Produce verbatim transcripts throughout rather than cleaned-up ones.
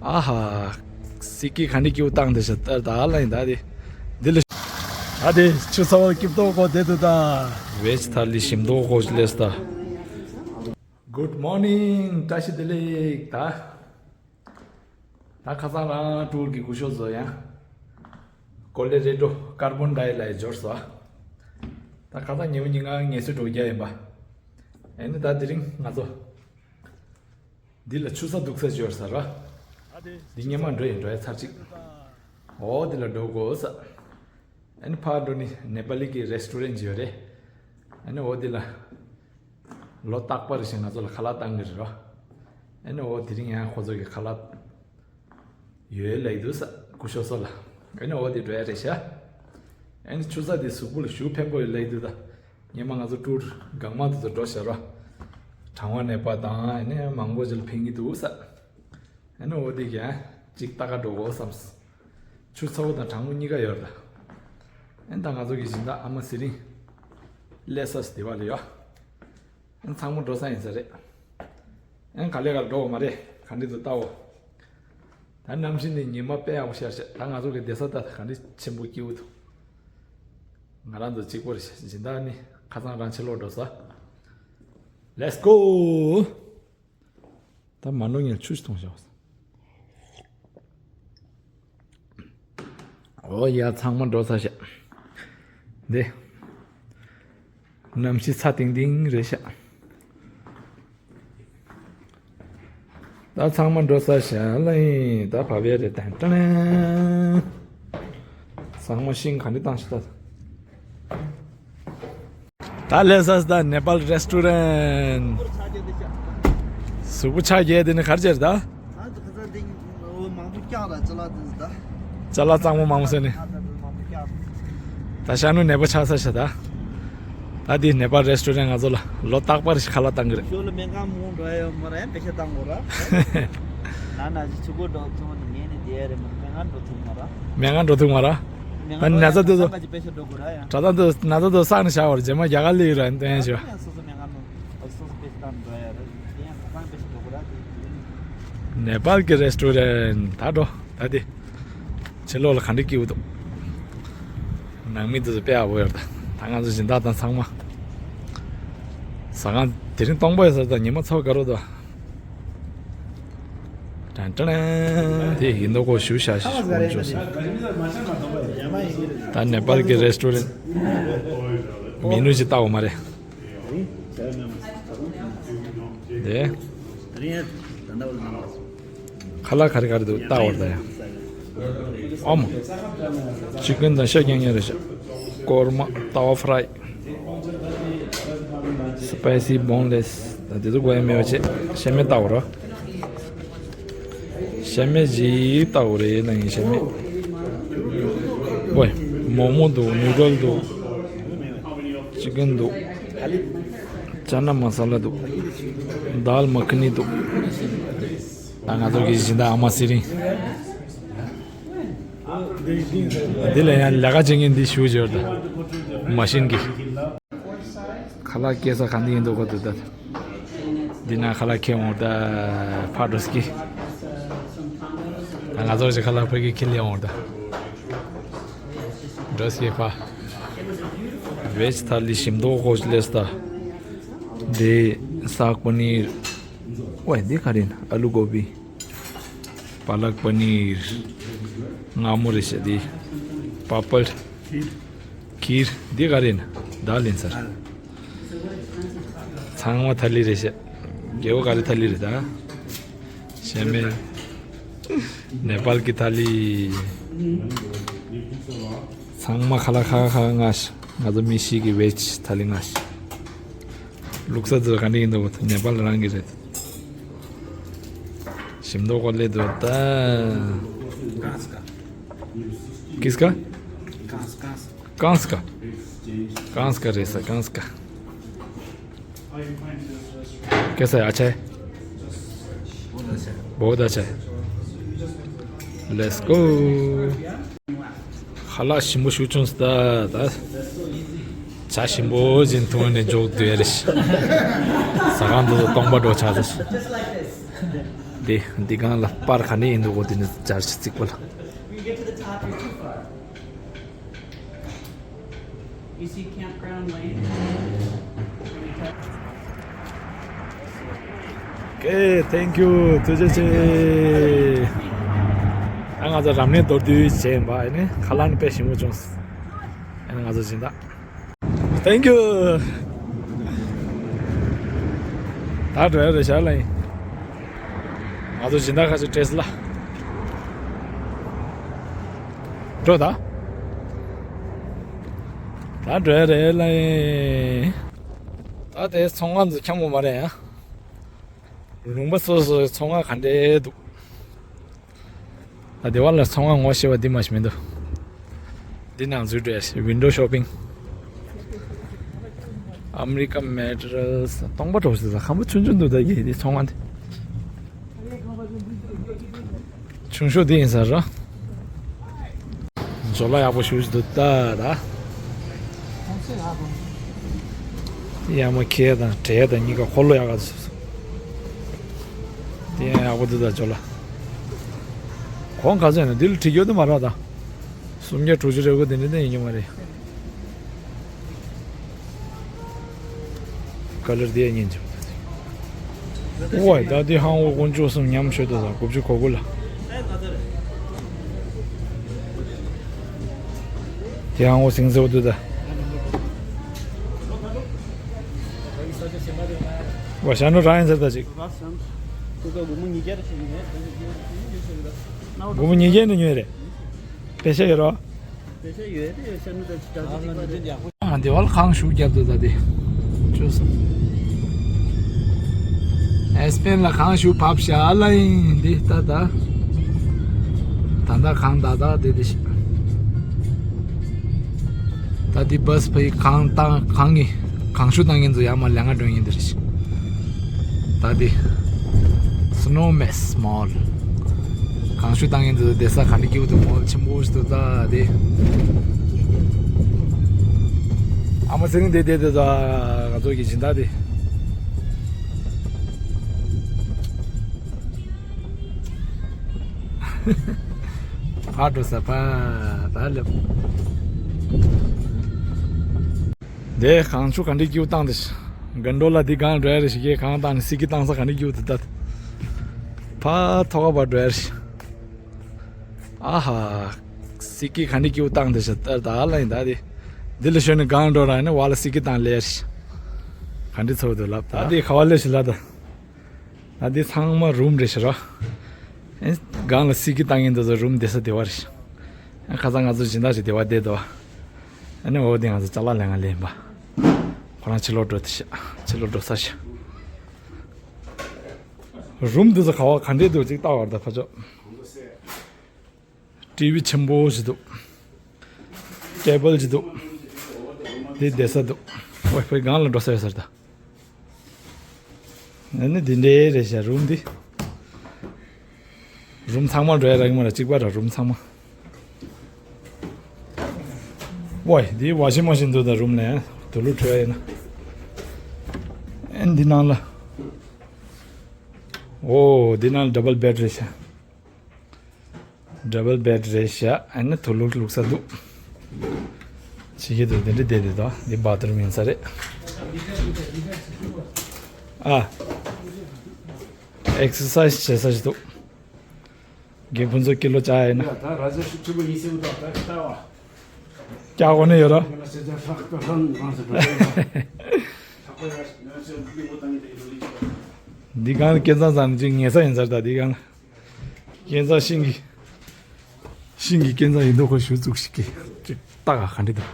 ཨ་ཧ། སི་ཀི་ག་འདྲ་སྐྱིད་པོ་བཏང་དེ་ཤ་ལྟར་ད་ལ་ཡིན་ད་དེ། འདི་ལ། ད་དེ་ཆུ་ཚ་བོ་སྐྱིད་ཏོག་གོ་དེ་དུ་ད། བེ་ཇི་ཐ་ལི་ཞིམ་ཏོག་གོ་ཅི་ལེས་ད། Good morning. བཀྲ་ཤིས་བདེ་ལེགས་ད། ད་ཁ་སང་རང་ཊུར་གྱི་སྐུ་ཞབས་ཚོ་ཡང་། ཀོ་ལེ་རེ་ཌོ་ཀར་བོན་ཌའི་ལ་འབྱོར་སོང་། ད་ཁ་སང་ཉིན་མོ་ཉིན་གང་ངལ་གསོ་འགྲོ་རྒྱུ་ཡིན་པ། ཨེ་ནི་ད་དེ་རིང་ང་ཚོ། འདི་ལ་ཆུ་ཚ་འདུག་ས་འབྱོར་ས་ར། འདི་སྙེ་མ་འགྲོ་ཡིན་འགྲོ་ཡ་ཚར་གཅིག་འོ་འདི་ལ་འགྲོ་དགོས་ས། ཨ་ནི་ཕར་འགྲོ་ནི་ནེ་པ་ལི་གི་རེ་སི་ཊོ་རན་ཅིག་ཡོད་རེད། ཨ་ནི་འོ་འདི་ལ་ལོ་རྟག་པར་བཞིན་ང་ཚོ་ལ་ཁ་ལག་བཏང་གི་རེད་ར། ཨ་ནི་འོ་དེ་རིང་ཡང་ཁོ་ཚོ་གི་ཁ་ལག་ཡོད་ལབ་འདུག་ས་སྐུ་ཞབས་ཚོ་ལ། ཨ་ནི་འོ་དེ་འགྲོ་ཡ་རེད་ཤག་ཨ་ནི་ཆུ་ཚ་དེ་གཟུགས་པོ་ལ་ཞེ་དྲག་ཕན་པོ་ཡོད་ལབ་འདུག་ད། སྔོན་མ་ང་ཚོ་ཊུར་གང་མང་དུ་འགྲོ་ཤག་ར། གྲང་བ་ནད་པ་དང་ཨ་ནི་མང་པོ་ཅིག་ལ་ཕན་གྱི་འདུག་ས། ཨ་ནི་འོ་དེ་ག་ཅིག་ལྟ་ག་འགྲོ་དགོས་བསམས། ཆུ་ཚ་བོ་དང་གྲང་མོ་གཉིས་ཀ་ཡོད་ར། ཨ་ནི་ད་ང་ཚོ་གི་སྦྱིན་བདག་ཨ་མ་ཚེ་རིང་སླེབས་ས་སྡེ་བ་ལ་ཡོད། ཨ་ནི་ཚང་མ་འགྲོ་ས་ཡིན་ས་རེད། ཨ་ནི་ག་ལེ་ག་ལེ་འགྲོ་དགོས་མ་རེད། ག་འདྲ་འདུག་ལྟའོ། ད་གནམ་གཤིས་ནི་ཉི་མ་དཔེ་ཡག་པོ་ཤར་ཤག་ད་ང་ཚོ་གི་བསྡད་ས་ད་ག་འདྲ་ཆེན་པོ་སྐྱིད་པོ་འདུག་ང་རང་ཚོ་གཅིག་པོ་རེད་ཤག་སྦྱིན་བདག་ནི་ཁ་སང་རང་ཕྱིར་ལོག་འགྲོ་ས། Let's go. ད་མ་འགྲོ་ངས་ཆུ་ཞིག་འཐུང་བཞག་འོ་ཡ་ཚང་མ་འགྲོ་ཚར་ཤག་འདི། གནམ་གཤིས་ཚ་ཏིང་ཏིང་རེད་ཤག་ད་ཚང་མ་འགྲོ་ཚར་ཤག་ལ་ཡིན་ད་བབ་ཡ་རེད་ཏན་ཏན། ཚང་མ་ཤིང་ག་འདྲ་བཏང་ཤག་ད། ད་ལས་ས་ད་ནེ་པཱལ་རེ་སི་ཊོ་རན། གཟུགས་པོ་ཆག་རྒྱས་དེ་ནི་གར་ཅེར་ད། ཅ་ལག་གཙང་མོ་མང་པོ་ཟེར་ནི། ད་ཤ་ནུ་ནེ་པ་ཆག་ས་ཤ་ད། ད་འདི་ནེ་པཱལ་རེ་སི་ཊོ་རན་ང་ཚོ་ལ་ལོ་རྟག་པར་ཞིག་ཁ་ལག་བཏང་གི་རེད། ཞོ་ལ་སྨན་ཁང་མང་འགྲོ་ཡ་ཡོད་མ་རེད་པེ་ཤ་བཏང་དགོས་ར། ན་ན་ཞིག་ཆུ་གོ་འགྲོ་ཐུབ་ནི་ངས་ནི་དེ་རེད་མ་སྨན་ཁང་འགྲོ་ཐུབ་མ་ར། སྨན་ཁང་འགྲོ་ཐུབ་མ་ར། ད་ན་ཚ་དེ་ཚོ། ད་ད་དུ་ན་ཚ་དུ་སང་ནས་བྱ་བར་རྗེས་མ་རྒྱ་གར་ལི་ར་འདོན་ཞུ། ནེ་པཱལ་གྱི་རེ་སི་ཊོ་རན་ད་འགྲོ་ད་དེ། ཕྱི་ལོགས་ལ་ག་འདྲ་སྐྱིད་པོ་འདུག་ནང་མི་དེ་ཚོ་དཔེ་ཡག་པོ་ཡོད་རེད་ད། ད་ང་ཚོ་སྦྱིན་བདག་དང་ཚང་མ། ཟ་ཁང་དེ་རིང་སྟོང་པ་ཡོད་ས་ད་ཉི་མ་ཚ་བོ་དགའ་རོགས་དང་། ཏན་ཏན། དེ་ཡིན་མདོག་ཁོག་ཞུ་བྱ་ཞིག་དགོངས་བཅོས་སོང་། ད་ནེ་པཱལ་གྱི་རེ་སི་ཊོ་རན། མི་ནུ་ཞིག་ལྟ་འོ་མ་རེད། དེ། ཁ་ལག་ག་རེ་ག་རེ་འདུག་ལྟ་འོ་ད་ཡ། ཨོམ། ཅི་ཀན་དང་ཤ་རྐྱང་རྐྱང་རེད་ཤག་ཀོར་མ་ཏའོ་ཕ་རའི། སི་པའི་སི་བོན་ལེ་སི། ད་དེ་ཚོ་དགོས་ཡ་མེད་པ་བྱས་ཤ་མེད་ལྟ་འོ་ར། ཤ་མེད་ཅིག་ལྟ་འོ་རེད་ན་ཡིན་ཤ་མེད། ཨོའི། མོག་མོག་འདུག་ནུ་ཌལ་འདུག་ཅི་ཀན་འདུག་ཅ་ན་མ་ས་ལ་འདུག་དཱལ་མ་ཁ་ནི་འདུག་ད་ང་ཚོ་གི་སྦྱིན་བདག་ཨ་མ་ཚེ་རིང་། འདི་ལ་ཡང་ལས་ཀ་བྱེད་མཁན་འདི་ཞུ་འབྱོར་ད། མ་ཤིན་གྱི། ཁ་ལག་སྐྱེལ་ས་ག་འདི་ཡིན་འདུག་གོ་འདུག་ད། འདི་ན་ཁ་ལག་ཁྱེར་འོང་ད། ཕ་འགྲོ་སྐྱིད། ད་ང་ཚོ་ཞིག་ཁ་ལག་ཕ་གི་ཁྱེར་ལེ་འོང་ད། འགྲོ་སྐྱིད་ཕ། བེ་ཇི་ཐ་ལི་ཞིམ་མདོག་ཁོག་ལེས་ད། འདི་སག་པ་ནིར། ཝེ་འདི་ག་རེ་ཡིན་ཨ་ལུ་གོ་བི། པ་ལག་པ་ནིར། མངར་མོ་རེད་ཤག་འདི། པ་པར། ཁིར། འདི་ག་རེ་ཡིན་ད་ལིན་སར། ཚང་མ་ཐ་ལི་རེད་ཤག་རྒྱལ་པོ་ག་རེ་ཐ་ལི་རེད་ད། ཤ་མེད། ནེ་པཱལ་གྱི་ཐ་ལི། ཚང་མ་ཁ་ལག་ཁ་ཁ་ང་ཤ། ང་ཚོ་མི་ཤི་གི་བེ་ཇི་ཐ་ལི་ང་ཤ། ལུག་ས་ཚོ་ག་འདྲ་ཡིན་འདུག་ནེ་པཱལ་རང་གི་རེད། ཞིམ་མདོག་ཁོག་ལེ་འདུག་ད། ཀིས་ཀ། ཀིས་ཀ། ཀང་སྐ། ཀང་སྐ་རེད་ས་ཀང་སྐ། कैसा है? अच्छा है? बहुत अच्छा है। Let's go. ཁ་ལག་ཞིམ་པོ་ཞིག་བྱུང་སོང་ད། ད་ཇ་ཞིམ་པོ་ཞིག་འཐུང་ནས་འཇོག་སྡོད་རེད། ཟ་ཁང་དུ་སྟོང་པ་འགྲོ་ཆགས་ཟེར། འདི་འདི་སྒང་ལ་པར་ག་ནས་ཡིན་འདུག་གོ། འདི་ནི་འཇར་ཞིག་རྩིག་པ་ལ། When you get to the top, you're too far. You see Campground Lane? Okay, thank you. ཐུགས་རྗེ་ཆེ། ཨ་ང་ཚོ་རབ་གནས་མདོར་བསྡུས་བྱས་ཡིན་པ། ཨ་ནི་ཁ་ལག་ནི་དཔེ་ཞིམ་པོ་བྱུང་། ཨ་ནི་ང་ཚོ་སྦྱིན་བདག Thank you. ད་འགྲོ་ཡ་རེད་ཤག་ལ་ཡིན། ང་ཚོ་སྦྱིན་བདག་ཁ་ཤས་སྤྲད་སི་ལ། འགྲོ་ད། ད་འགྲོ་ཡ་རེད་ལ་ཡིན། ད་དེ་ཚོང་ཁང་ཚོ་འཁྱམ་པོ་མ་རེད་ཡ། ལུང་པ་སོ་སོའི་ཚོང་ཁང་ག་འདྲས་འདུག་ད་སྡེ་བ་ལ་ཚོང་ཁང་ངོ་ཤེས་པ་འདི་མ་ཞིག་མི་འདུག་འདི་ནང་འཛུལ་འགྲོ་ཡ་ཞིག Window Shopping། America Materials། སྟོང་པ་གྲོགས་ཤིག་ད་ཁམ་བུ་ཆུང་ཆུང་འདུག་ད་ཡེ་འདི་ཚོང་ཁང་འདི། ཆུང་ཤོས་འདི་ཡིན་ས་རེད། ཇོ་ལ་ཡག་པོ་ཞིག་འདུག་ད་ད། ཡ་མ་ཁེ་དང་བྲེ་དང་གཉིས་ཀ་འཁོར་ལོ་ཡག་ག་ཚོད། དེ་ཡང་ཡག་པོ་འདུག་ད་ཇོ་ལ། གོང་ག་ཚོད་ཡིན་ན་འདི་ལ་བྲིས་རྒྱུ་དེ་མ་རག་ད། སུམ་བརྒྱ་དྲུག་ཅུ་རེ་དགུ་དེ་འདྲ་དེ་ཡིན་གྱི་མ་རེད། ཀ་ལར་དེ་ཡང་ཉན་ཅིག་ཝའི་ད་དེ་ཧང་ཝུ་དཀོན་མཆོག་གསུམ་ཉམས་ཆོད་དོ་ད་དགུ་བཅུ་གོ་དགུ་ལ། དེ་ཧང་ཝུ་སིང་སེ་བོ་དུ་ད། ཝ་ཤ་ནུ་རང་ཡིན་ཟེར་ད་ཅིག་སྒོར་མོ་ཉིས་བརྒྱ་ནས་ཉོས་རེད། པེ་ཤ་ཡོད་རོ། ཨ་མ་སྡེ་བ་ལ་གངས་ཤུགས་བརྒྱབ་འདུག་ད་དེ། ཅོ་སོང་། ཨེ་སི་པེན་ལ་གངས་ཤུགས་བབས་ཤག་ལ་ཡིན་འདི་ད་ད། ད་ད་གངས་ད་ད་དེ་དེ་ཤག་ད་འདི་བྷ་སི་ཕའི་གངས་བཏང་གངས་ཀྱི་གངས་ཤུགས་བཏང་མཁན་ཚོ་ཡར་མར་ལས་ཀ་འགྲོ་མཁན་དེ་རེད། ད་འདི་Snowmass Mall། གངས་ཤུགས་བཏང་མཁན་ཚོ་བསྡད་ས་ག་འདྲ་སྐྱིད་པོ་འདུག་མོལ་ཆེན་པོ་ཞིག་འདུག་ད་འདི། ཨ་མ་ཚེ་རིང་འདི་བསྡད་འདུག་ད་ང་ཚོ་གི་སྦྱིན་བདག་འདི། ཕར་འགྲོ་ས་ཕར་ད་སླེབས། འདི་གངས་ཆུ་ག་འདྲའི་སྐྱིད་པོ་བཏང་དེ། དགའ་འགྲོ་ལ་འདི་གང་འགྲོ་ཡ་རེད་ཞིག་གིས་གང་བཏང་ནས་སི་ཀི་བཏང་ས་ག་འདྲའི་སྐྱིད་པོ་དེ་ལྟ། ཕ་ཐོག་ཁ་བར་འགྲོ་ཡ་རེད། ཨ་ཧ། སི་ཀི་ག་འདྲའི་སྐྱིད་པོ་བཏང་དེ་ཞིག་ལྟར་ད་ལ་ཡིན་ད་དེ། འདི་ལ་ཞོན་ནས་གང་འགྲོ་ར་ནས་བ་ལ་སི་ཀི་བཏང་ལེ་རེད། ག་འདྲའི་ཚོར་འདུག་ལབ་ད་དེ་ག་བ་ལེ་ཞིག་ལ་ད། ད་འདི་ཚང་མ་རུམ་རེད་ཤག་ར། ཨེ་སྒང་ལ་སི་ཀི་བཏང་མཁན་དེ་ཚོ་རུམ་བསྡད་ས་དེ་བ་རེད་ཤག་ཨ་ཁ་སང་ང་ཚོ་སྦྱིན་བདག་ཅིག་དེ་བ་བསྡད་འདུག་ཨ་ནི་འོ་དེ་ང་ཚོ་ཅ་ལག་ལེན་ག་ལེན་པ། ཁོ་རང་ཕྱི་ལོགས་འགྲོ་དེ་ཤག་ཕྱི་ལོགས་འགྲོ་ས་ཤག་རུམ་དེ་ཚོ་ག་བ་ག་འདྲས་འདུག་ཅིག་ལྟ་བར་ད་ཕ་ཆོག་ཊི་ཝི་ཆེན་པོ་ཞིག་འདུག་ཊེ་བལ་ཞིག་འདུག་དེ་བསྡད་ས་འདུག་ཝའི་ཕའི་སྒང་ལ་འགྲོ་ས་ཡོད་ས་རེད་ད། ཨ་ནི་འདི་འདྲའི་རེད་ཤག་རུམ་འདི། རུམ་ཚང་མ་འགྲོ་ཡ་རག་གི་མ་རེད་གཅིག་པ་ར་རུམ་ཚང་མ། ཝའི་འདི་ཝ་ཤིང་མ་ཤིན་འདུག་ད་རུམ་ནས་དུག་ལོག་འཕྲོད་ཡ་ཡིན་ན། ཨ་འདི་ནང་ལ། ཨོ་འདི་ནང་ལ་ཌབ་བལ་བེཌ་རེད་ཤག་ཌབ་བལ་བེཌ་རེད་ཤག་ཨ་ནི་དུག་ལོག་བླུགས་ས་འདུག་ཕྱི་རྒྱལ་དུ་དེ་འདྲ་བསྡད་དེ་དང་འདི་བྷ་ཐི་རུམ་ཡིན་ས་རེད། ཨ། ཨེག་སར་སའིཛ་བྱེད་ས་ཞིག་འདུག་རྒན་ཕུན་ཚོགས་ཀི་ལོ་བཅག་ཡིན་ན། ད་ར་ཇ་ཤུགས་ཆེན་པོ་ཡིན་སེམས་དང་ད་ལྟ་བ། བཅག་དགོས་ནི་ཡོད་ར། ང་ལ་ཤེས་བྱ་ཧྲག་ཏུ་ཧྲང་ཧྲང་ཟེར་འགྲོ་ཡོད་ད། འདི་གང་ལ་སྐལ་བཟང་ཚང་ནས་ཅིག་ཉལ་ས་ཡིན་ས་རེད་ད་འདི་གང་ལ། སྐལ་བཟང་ཤིང་གི་ཤིང་གི་སྐལ་བཟང་ཡིན་མདོག་ཁ་ཤུགས་བཙུགས་ཤིག་གི་ཅིག་ལྟ་ག་ག་འདྲི་འདུག་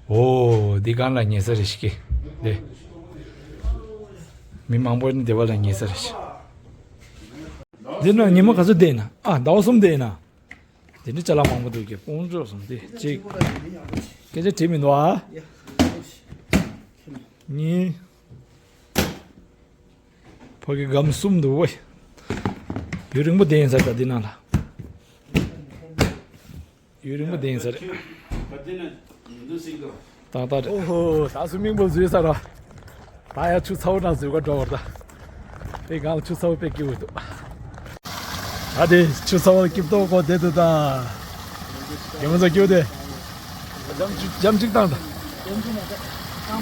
ཨོ་འདི་གང་ལ་ཉལ་ས་རེད་ཤིག་གི་འདི་མི་མང་པོ་ནི་སྡེ་བ་ལ་ཉལ་ས་རེད་ཤག་འདི་ན་ཉི་མ་ག་ཚོད་བསྡད་ན་ཨ་ཟླ་བ་གསུམ་བསྡད་ན། དེ་འདྲའི་ཅ་ལག་མང་པོ་འདུག་གི་དཔུང་ཚོགས་སོང་དེ་གཅིག་སྐད་ཆ་དྲིས་མི་འདུག་ཨ། གཉིས། ཕ་གི་སྒམ་གསུམ་འདུག་ཝེ། ཡུན་རིང་པོ་བསྡད་ཡིན་ས་རེད་ད་འདི་ནང་ལ། ཡུན་རིང་པོ་བསྡད་ཡིན་ས་རེད། ཏག་ཏག་རེད། ཨོ་ཧོ་ད་སུ་མིང་པོ་བཟོས་ས་ར། ད་ཡ་ཆུ་ཚ་བོ་ནང་བཟོས་ག་འགྲོ་བར་ད། དེ་སྒང་ལ་ཆུ་ཚ་བོ་དཔེ་སྐྱིད་པོ་འདུག་ཨ་དེ་ཆུ་ཚ་བོ་སྐྱིད་ཏོག་ཏོ་བསྡད་འདུག་ད། རྒན་མོ་ཚོ་སྐྱིད་པོ་དེ། འཇམ་ཅིག་འཇམ་ཅིག་བཏང་ད། ད་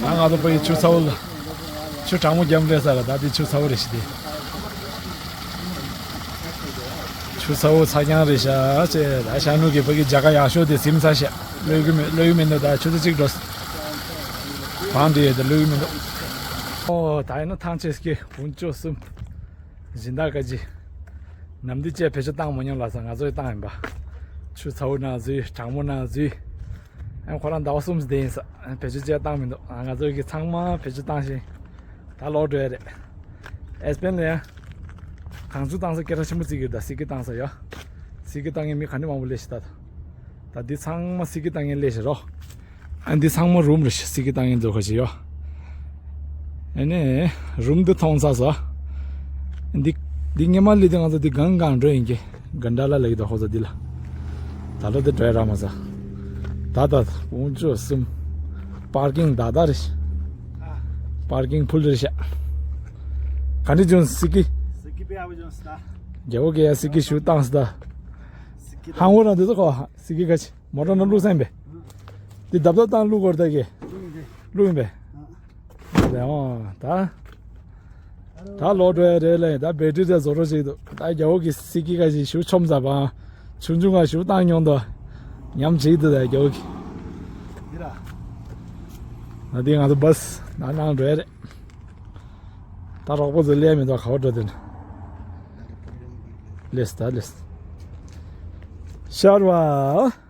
ང་ཚོ་ཕ་གི་ཆུ་ཚ་བོ་ལ། ཆུ་གྲང་མོ་རྒྱབ་རེད་ས་ལ་ད་དེ་ཆུ་ཚ་བོ་རེད་ཤི་དེ། ཆུ་ཚ་བོ་ཚ་རྐྱང་རེད་ཤག་ཅེས་ད་ཤ་ནུ་གི་ཕ་གི་རྒྱ་ག་ཡག་ཤོས་དེ་སིམ་ཚ་ཤག་ལོས་གི་མི་ལོས་གི་མི་འདུག་ད་ཆུ་ཚོད་གཅིག་འགྲོ། བང་འདི་ཡོད་དེ་ལོས་གི་མི་འདུག་ཨོ་ད་ཡིན་ན་ཐང་ཆད་སྐྱེ་བུང་ཅོ་གསུམ། སྦྱིན་བདག་བཀའ་སྤྱི། ནམ་དུས་བཅས་བེད་སྤྱོད་བཏང་མ་མྱོང་ལ་ས་ང་ཚོས་བཏང་ཡིན་པ། ཆུ་ཚ་བོ་ནང་འཛུལ་གྲང་མོ་ནང་འཛུལ། ཨ་ཁོ་རང་ཟླ་བ་གསུམ་བསྡད་ཡིན་ས། བེད་སྤྱོད་བཅས་བཏང་མི་འདུག་ང་ཚོ་གི་ཚང་མ་བེད་སྤྱོད་བཏང་ཞིང་། ད་ལོག་འགྲོ་ཡ་རེད། ཨེ་སི་པན་ལ་ཡ། གངས་ཆུ་བཏང་ས་སྐད་གྲགས་ཆེན་པོ་བརྩི་གི་ཡོད་ད་སི་ཀི་བཏང་ས་ཡ། སི་ཀི་བཏང་མཁན་མི་ག་ནས་མང་པོ་སླེབས་ཤི་ད། ད་འདི་ཚང་མ་སི་ཀི་བཏང་མཁན་སླེབས་ཤི་རོ། ཨ་འདི་ཚང་མ་རུམ་རེད་ཤི་སི་ཀི་བཏང་མཁན་ཚོ་ཁ་ཤི་ཡ། ཨ་ནི། རུམ་འདི་མཐོང་ས་ས། འདི། འདི་སྔས་མ་ལི་དེ་ང་ཚོ་འདི་གང་གང་འགྲོ་ཡིན་གྱི། གན་ཌ་ལ་ལ་གི་ད་ཧོ་ས་འདི་ལ། ད་ལོ་དེ་འགྲོ་ཡ་རག་མ་ས། ད་ད་བུང་ཅོ་གསུམ། པར་ཀིང་ད་ད་རེད། པར་ཀིང་ཕུལ་རེད་ཤག་ག་འདྲ་བྱུང་སི་ཀི། སི་ཀི་པེ་ཨ་བ་ཇོན་སི་ད། རྒྱལ་པོ་གི་ཡ་སི་ཀི་ཞུ་བཏང་སི་ད། སི་ཀི་ད། ཧང་བོ་རང་དེ་ཚོ་གོ་སི་ཀི་ག་ཆི་མོ་ཊ་ནང་བླུགས་སེམས་པས། དེ་ཌབ་ཌབ་བཏང་བླུགས་གོ་ར་ད་གི། བླུགས་ཡིན་པས། ཨ། ད། ད་ལོག་འགྲོ་ཡ་རེད་ལ་ད་བེ་ཏྲི་དེ་བཟོ་འདྲ་ཞིག་འདུག་ད་རྒྱལ་པོ་གི་སི་ཀི་ག་ཞིག་ཞུ་ཆོམ་ཟ་བ། ཆུང་ཆུང་ང་ཞུ་བཏང་མྱོང་དོ། ཉམས་ཅིག་འདུག་ད་རྒྱལ་པོ་གི། འདི་ར། ང་དེ་ང་ཚོ་བ་སི་ནང་ནང་འགྲོ་ཡ་རེད། ད་རོགས་པ་ཚོ་སླེབས་མི་འདུག་ག་བ་འགྲོ་དེ་ན། སླེབས་ད་སླེབས། ཤར་བ།